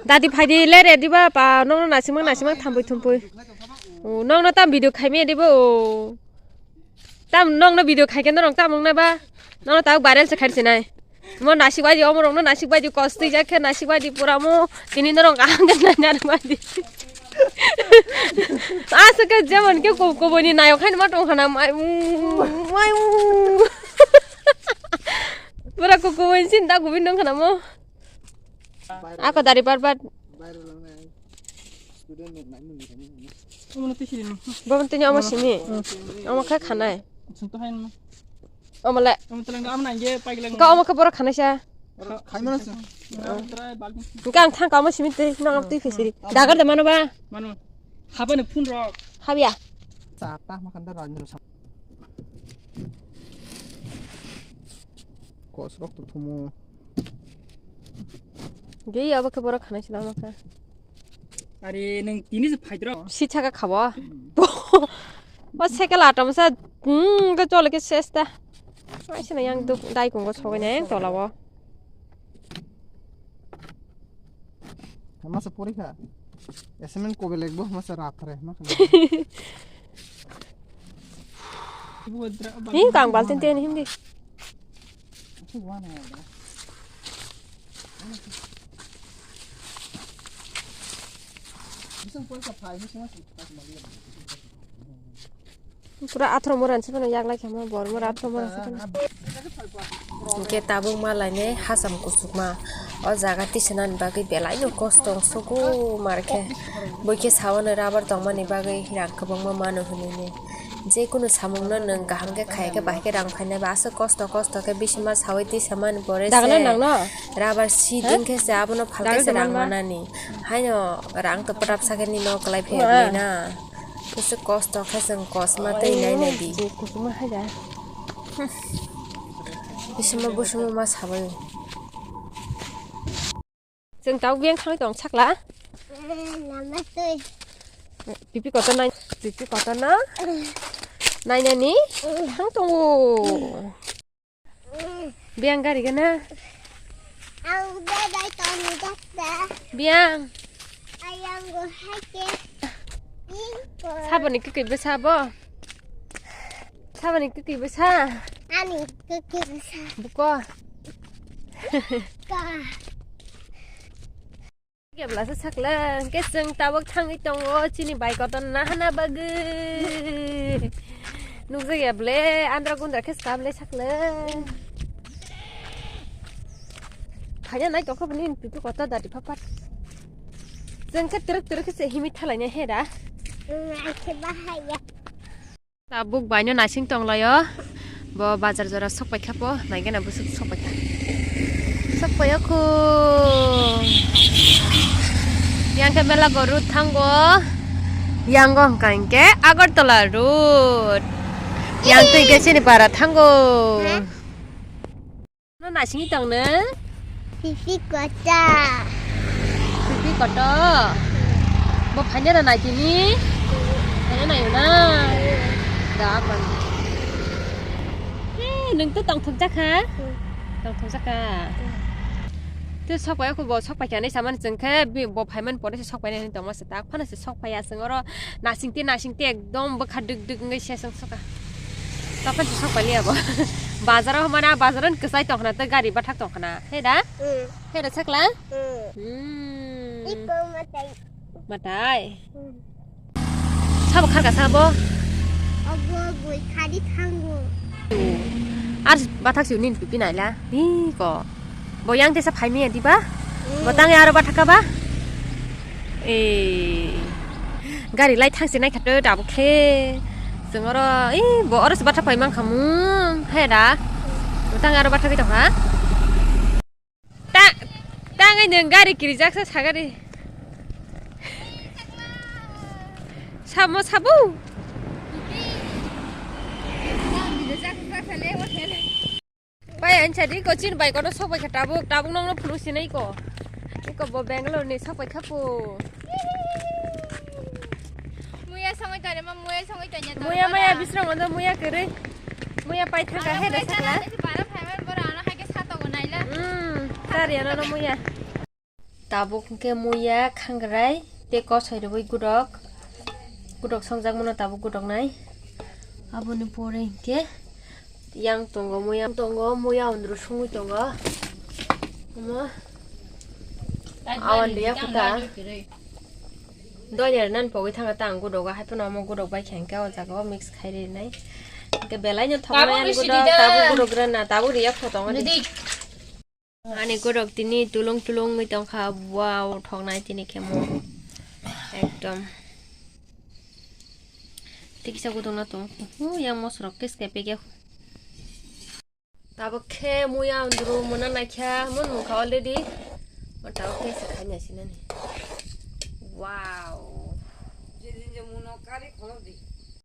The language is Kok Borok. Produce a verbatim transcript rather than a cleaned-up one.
Dadi phaidi le ready ba pa, nokno nasimang nasimang thambui thumpui. O, nokno tam video khaimaya dibo o. Tam nokno video khaikhe norok tam wngna ba. Nokno tabuk viral se khairsinai. Mo nasik bai di, omo rokno nasik bai di, kos twi jak khe nasik bai di pura mo. Tini norok kaham khe nai nai bai di. Aswk khe jemon khe ko-, koboni nayok haino ma tong khana mai, mai. Pura ko-, koboni sin da gubin tong khana mo. Ako dari bar bar. Student ni nai nung ni. Omo twi sini. Bo tini omo simi. Omo kha khanai. Sung to hain ma. Omo le. Omo telang am nang ye pai lang. Ka omo kha borok khanai sa. Khai mana sung. Try balti. Ka ang thang ka omo simi twi nang twi phisiri. Dagar de mano ba. Mano. Haba ni phun rok. Habya. Sa ta ma khanda rajnu sa. Kos rok to thumo. Ge abo khe borok khanai sila ma kha. Are nwng tini se phaidro. Si chaka khabo. O cycle atom sa, hmm, ke chole ke ses ta. Ai sina yang duk dai kungo sogai ne tola bo. Masa porikha. Assignment kobe lekbo masa raphre ma khana. Hi kang baltin ten himdi. Pura athro moran se phano yak lai khama bor mora athro moran se phano. Hingke tabuk ma lainai hacham kuchukma. O jaga tisanani bagwi belai no kosto wng sugo mar khe. Bui khe sawano rubber tongmani bagwi rang kwbangma mano hinui ne. Jekunu samungno nwng kaham khe khaya khe bahai khe rang phainai ba aswk kosto kosto khe bisima saui tisamani pore se rubber si ding khe se abono phalkhe se rang manani. Haino rang to pwrapsa khe nini no kwlai phaikhe na. Kisa kosto khe chwng kosma tei nai nai di. Kuchukma hai da. Bisima busuma ma sabai. Chwng tabuk biyang thangwi tong sakla. Lama twi. Pipi kotor nai, pipi kotor na. Nai nani thang tongo. Biyang gari gana. Ang bedai tong dakta. Biyang. Ayang go hake. Iko. Saboni kiki besa bo. Saboni kiki besa. Ani kiki besa. Buko. Ka. Kebla se sakla, hingke chwng tabuk thangwi tongo, chini bai kotorno nahana bagwi. Nukjakya ble, andra gundra khe swkam le sakla. Khaina nai tongkha bini pipi kotor dati phapat. Chwng khe twrwk twrwk khe se himwi thalaina hera. Tabuk baino naising tonglaio. Bo bazar jora sokpaikha po, naigena bwswk sokpaikha. Sokpaio khu. Yang khe mela go road thango. Yango hwnkha hinkhe Agartala road. Yang twi khe chini para thango. No nasing tong ne? Pipi kota. Pipi koto. Bo phaina da nai tini. Phaina nai na. Da ban. Eh, nung to tong thok jakha? Tong thok jakha. To sok pai ko bo sok pai kani saman chwng khe bo phaiman pore sok pai nai tong ma se tak phana se sok pai asung oro. Nasingte, nasingte ekdom bwkha duk duk wngwi sesong soka. Tokon se sok paliya bo. Bazaro mana bazaro kwchai tongkhna tei gari bathak tongkhna. He da? Mm. He da sakla? Mm. Hmm. Iko matai. Matai. Mm. Sabo kharka sabo? Obo bui khadi thango. Ar bathak si unin pipi naila. Iko. Bo yang tesa phaimiya diba? Mm. Bo tangwi aro bathaka ba? Eh. Gari lai thangsi nai khato dabo khe. Chwng oro, eh, bo oro se bathak pai mankha mung. He da. Bo tangwi aro bathagwi tongkha. Ta, tangwi nwng gari kirijak sa sagari. Samo sabo. Pai ansa di ko chin bai kono sok bai kha tabuk, tabuk nongno phunuk sinai ko. Iko bo Bangalore ni sok bai kha po. Muya songoi tare ma, muya songoi tanya. Muya maya bisrang ondo muya kere. Muya pai thangka he da sakla. Bara phaiman bora ano hake sato go naila. Hmm, tari ano no muya. Tabuk hwnkhe muya khangrai tei kosoi rwui gudok. Gudok songjakmano tabuk gudoknai. Aboni pore hwnkhe yang tongo, muya tongo, muya undru songwi tongo. Omo awan liya khuta. Doini rwnani pogwi thangkha ta ang gudogo, hai phano omo gudok bai khe hwnkhe o jaga o mix khai rinai. Hwnkhe belai no thoknai ani gudok, tabuk gudok rwna, tabuk riya pho tongo de. Ani gudok tini tulung tulung wngwi tongkha, wow, thoknai tini khe mo. Ekdom. Tei kisa gudok no tong. Hu, yang mosrok khe skepek ya. Tabuk khe muya undru mona naikha, mun mungkha already. Mo tabuk khe se khaina sinani. Wow.